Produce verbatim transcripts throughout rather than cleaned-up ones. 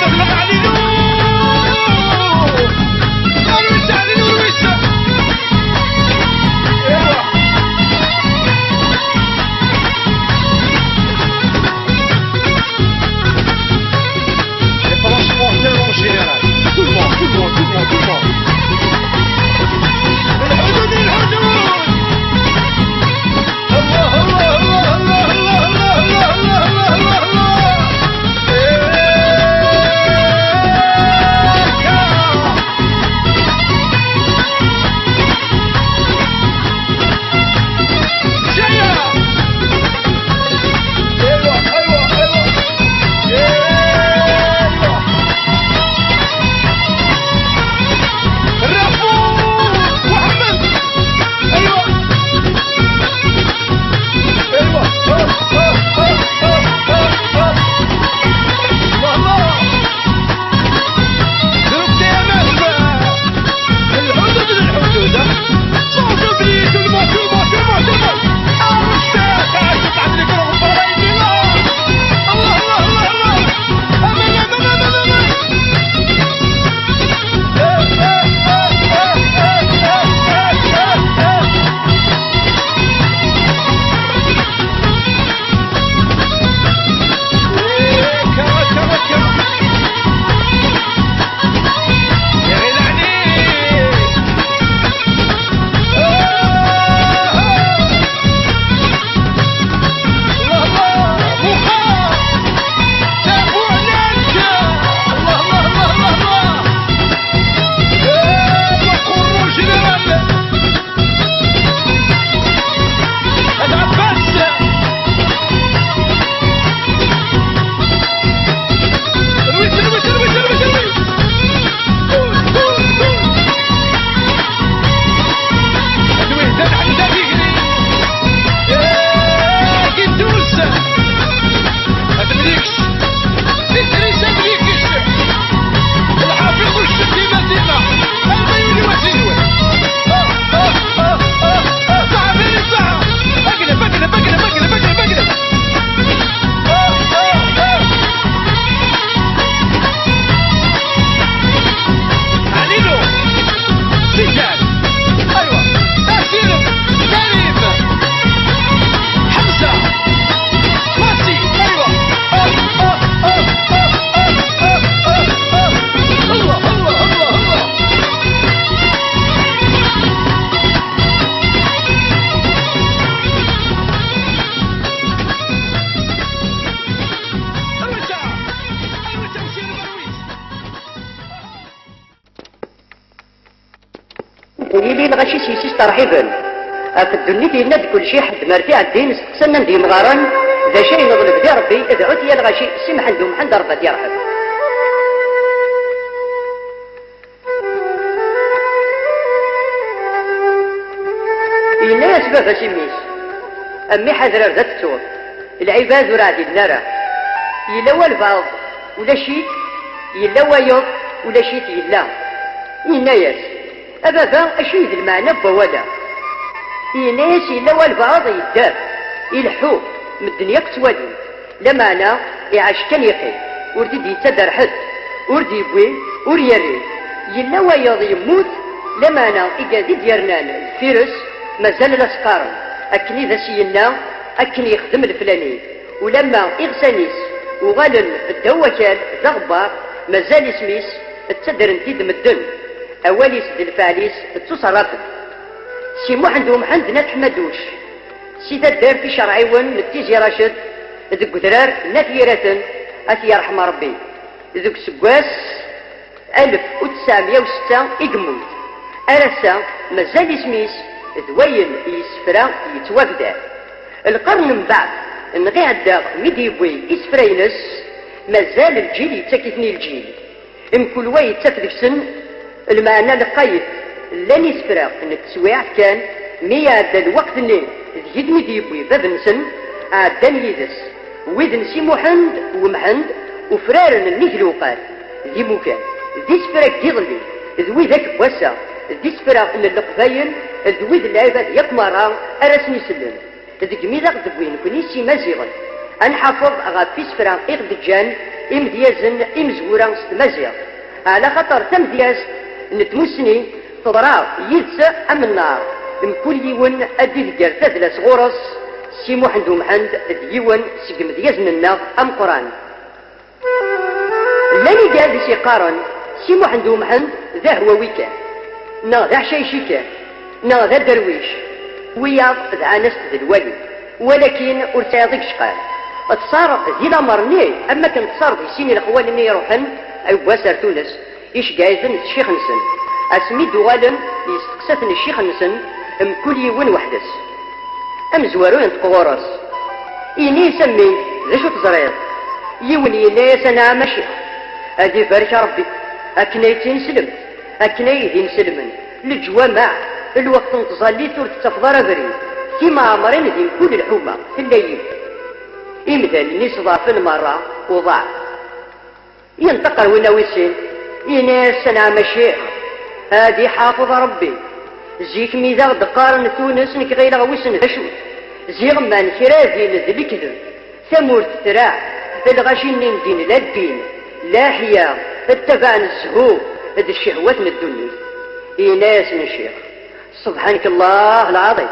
Selamat Alilu! Alwis, Alilu, Alwis! Ewa! Et franchement, c'est en général. Tout le monde, tout le monde, tout le monde, tout le monde. Yili lɣaci s yis-is terḥiben. Ɣef ddunit yenna-d kulci, ḥedd mer t-iɛeddin, steqsan anda yemɣaren, d acu ay neḍleb di Ṛebbi, dɛut ya lɣaci, si Mḥend u Mḥend, Ṛebbi ad t-yerḥem. Yenna-yas baba-s i mmi-s: "A mmi, ḥader ar d ad tettuḍ, lɛibad ur ɛdiden ara. Yella walbeɛḍ ulac-it, yella wayeḍ ulac-it yella." Yenna-yas: "A baba, acu i d lmeɛna n wawal-a?" Yenna-yas: "Yella walbeɛḍ yedder, ileḥḥu, medden yakk ttwalin-t. Lameɛna iɛac kan iqqim, ur t-id-yettader ḥedd, ur d-yewwi, ur yerri. Yella wayeḍ yemmut, lameɛna igad i d-yernan deffir-s mazal la s-qqaren, akken i d as-yenna, akken yexdem leflani. Ulamma iɣsan-is uɣalen ddaw wakal d aɣebbar, mazal isem-is ttadren-t-id medden. Awal-is d lfeɛl-is ttuṣerrafen." Si Muḥend Umḥend n At Ḥmaduc, si taddart Icerɛiwen n Tizi Raced, deg udrar n At Yiraten, ad t-yerḥem Ṛebbi, deg useggas alef u tesɛemya u setta i yemmut. Ar ass-a, mazal isem-is d wayen i yessefra yettwabdar. Lqern mbeɛd, neɣ iɛedda mi d-yewwi isefra-ines, mazal lǧil yettak-iten i lǧil. Mkul wa yettaf deg-sen lmeɛna lqayet. Llan isefra n teswiɛt kan, mi iɛedda lweqt-nni deg idmi d-yewwi bab-nsen, ɛeddan yid-s. Wid n Si Muḥend Wemḥend ufraren nnig lewqat d imukan, d isefra n yiḍelli, d widak n wass-a, d isefra n leqbayel, d wid n lɛibad yakk merra ara sen-isellen. Degmi d aɣ-d-wwin nekni s Imaziɣen, ad nḥafeḍ ɣef isefra i ɣ-d-ǧǧan Imedyazen imezwura s tmaziɣt, ɛla xaṭer tamedyazt n tmussni teḍra yid-s amennaṛ, mkul yiwen ad d-idegger tadla sɣur-s. Si Muḥend Umḥend d yiwen seg imedyazen-nneɣ ameqqran. Llan igad i s-yeqqaren Si Muḥend Umḥend d ahwawi kan, neɣ d aḥcayci kan, neɣ d aderwic. Wiyaḍ dɛan-as-d d lwali, walakin ur tesɛiḍ i yecqan. Ṭṣar di lamer-nni am wakken ṭṣar di sin ileqwalen-nni iruḥen, yiwwas ar Tunes, iceggeɛ-iten ccix-nsen. Asmi d-uɣalen, yesteqsa-ten ccix-nsen, mkul yiwen weḥd-s. Amezwaru yenṭeq ɣur-s, ini-as a mmi, d acu teẓriḍ? Yiwen yenna-yas, anɛam a ccix, ad ibarek Rebbi, akken ay tt-ineslemt, akken ay d-ineslmen, leǧwameɛ, lweqt n tẓallit ur tettafeḍ ara abrid, timeɛmrin di mkul lḥuma, tella yiwet. Imdanen-is ḍeɛfen merra, uḍaɛ. Yenṭeq ɣer winna wis sin, yenna-yas, anɛam a ccix, ad iḥafeḍ Rebbi. Zik mi d aɣ-d-qqaren Tunes, nekk ɣileɣ wissen d acu. Ziɣemma n kra din d lekdeb, tamurt traɛ, lɣaci-nni n din la ddin, la ḥya, ttabaɛen zzhu d ccehwat n ddunit. Yenna-yasen ccix, subḥanek Allah lɛaḍim,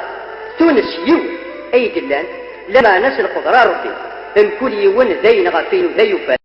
Tunes yiwet ay d-llan, lameɛna s lqedra n Rebbi, mkul yiwen d ayen ɣef inuda yufa.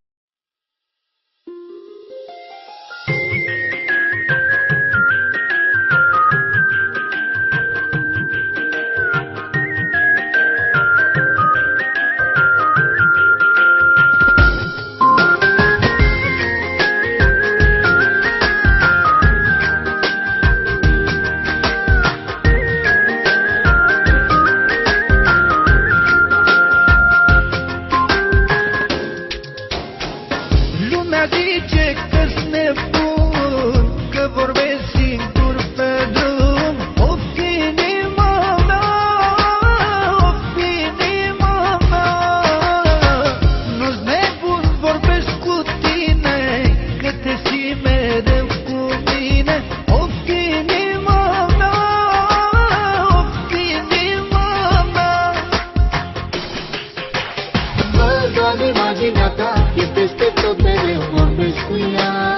Văd animaginea ta, e peste tot, mereu vorbesc cu ea.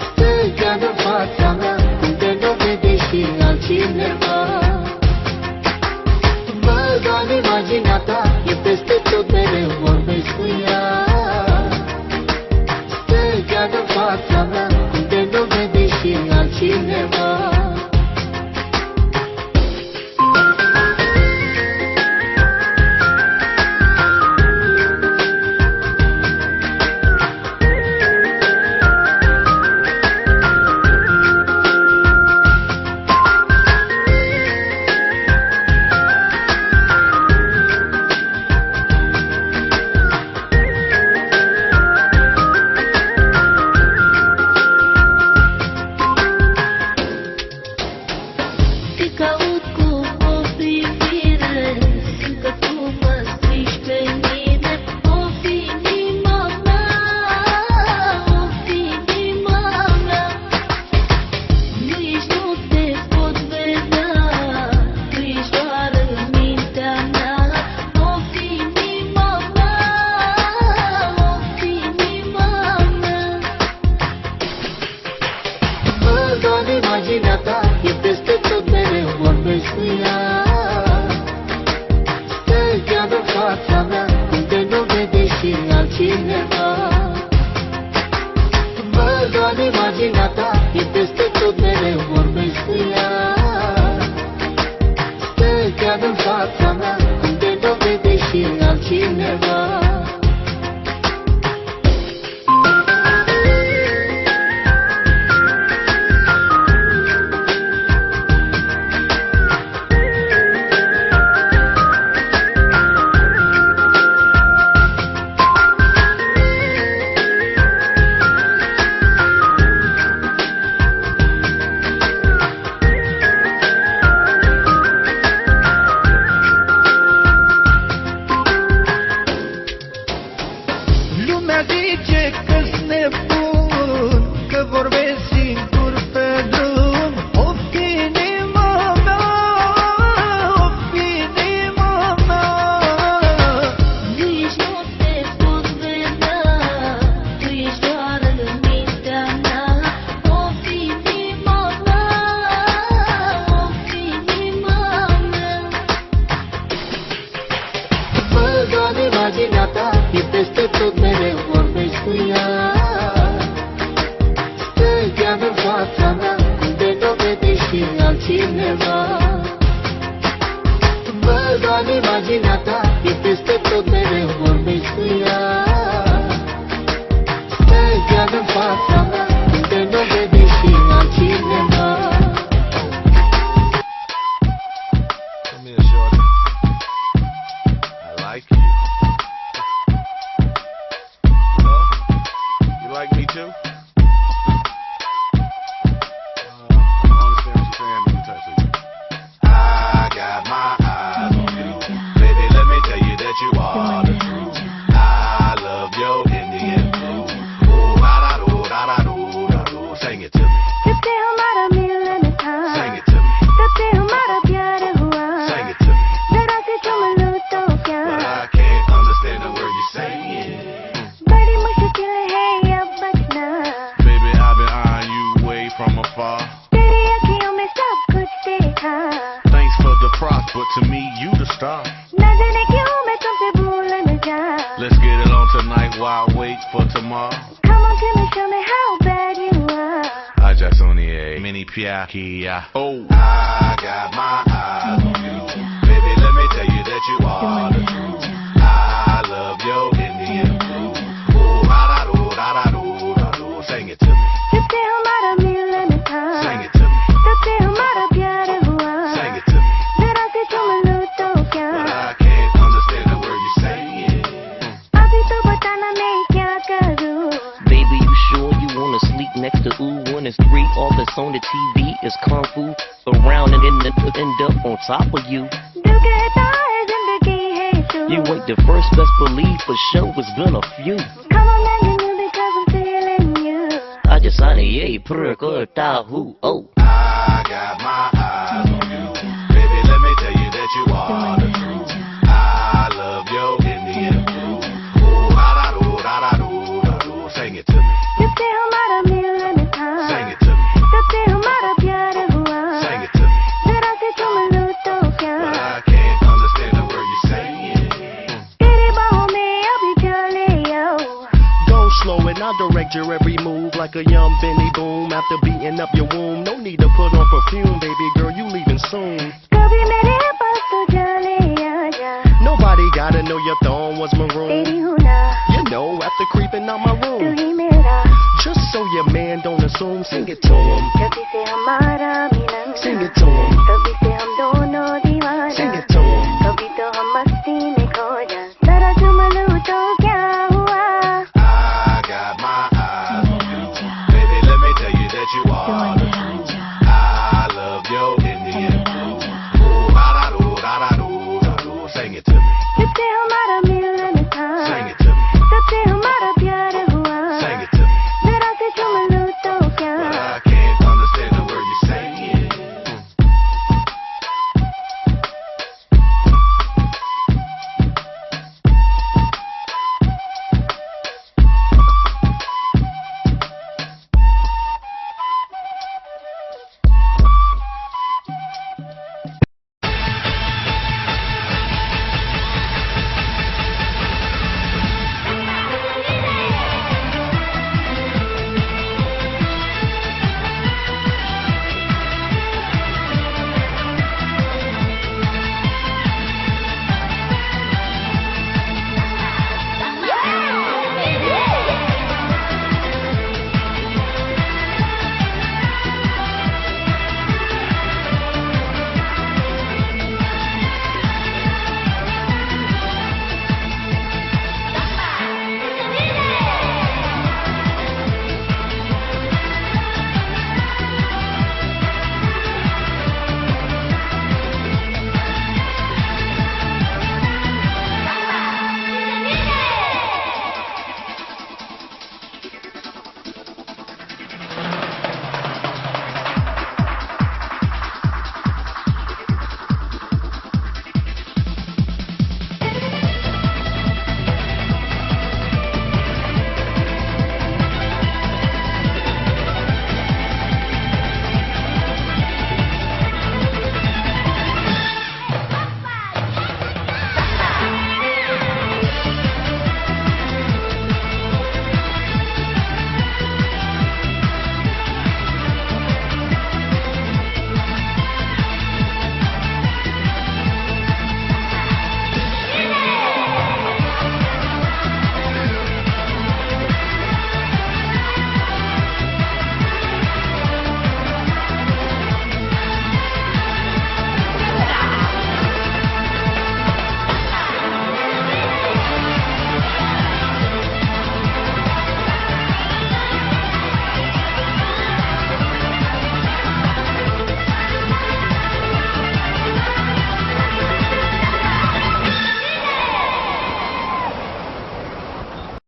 Stă chiar în fața mea, cum de nu vede și altcineva. Văd animaginea ta, e peste tot, mereu vorbesc cu ea. Stă chiar în fața mea, cum de nu vede și altcineva. Văd doar imaginea ta, e peste tot, mereu vorbesc cu ea. Stă chiar în fața mea, cum de nu vede și altcineva. Văd doar imaginea ta, e peste tot, mereu vorbesc cu ea. Stă chiar în fața mea, cum de nu vede și altcineva. Come on, can you show me how bad you are? I just only a mini piaki. Oh, I got my eyes on you. Baby, let me tell you that you are the truth. I love your Indian food. Ooh, da da do, da da do, da do. Sing it to me. Sing it to me. Sing it to me. But I can't understand a word you're saying. Baby, you sure you wanna sleep next to Ooh? When it's three, all that's on the T V is Kung Fu around and then end up on top of you. You ain't the first, best believe for sure it's been a few. Come on, man, you knew because I'm feeling you. I just signed a yay, prayer, good, da, who, oh. I got my eyes on you. Baby, let me tell you that you are the truth. I love your Indian food. Ooh, da da do, da da do, da do. Sing it to me. Sing it to me. Sing it to me. But I can't understand a word you're saying. तेरी बाहों में अभी चले आओ Go slow and I'll direct your every move like a young Benny Boom. After beating up your womb, no need to put on perfume, baby girl, you leaving soon. कभी मेरे पास तो चले आजा Nobody gotta know your thong was maroon. तेरी हूँ ना You know, after creeping out my तू room, ही मेरा just so your man don't assume, sing it to him. जब से हमारा मिलन Sing it to him. तभी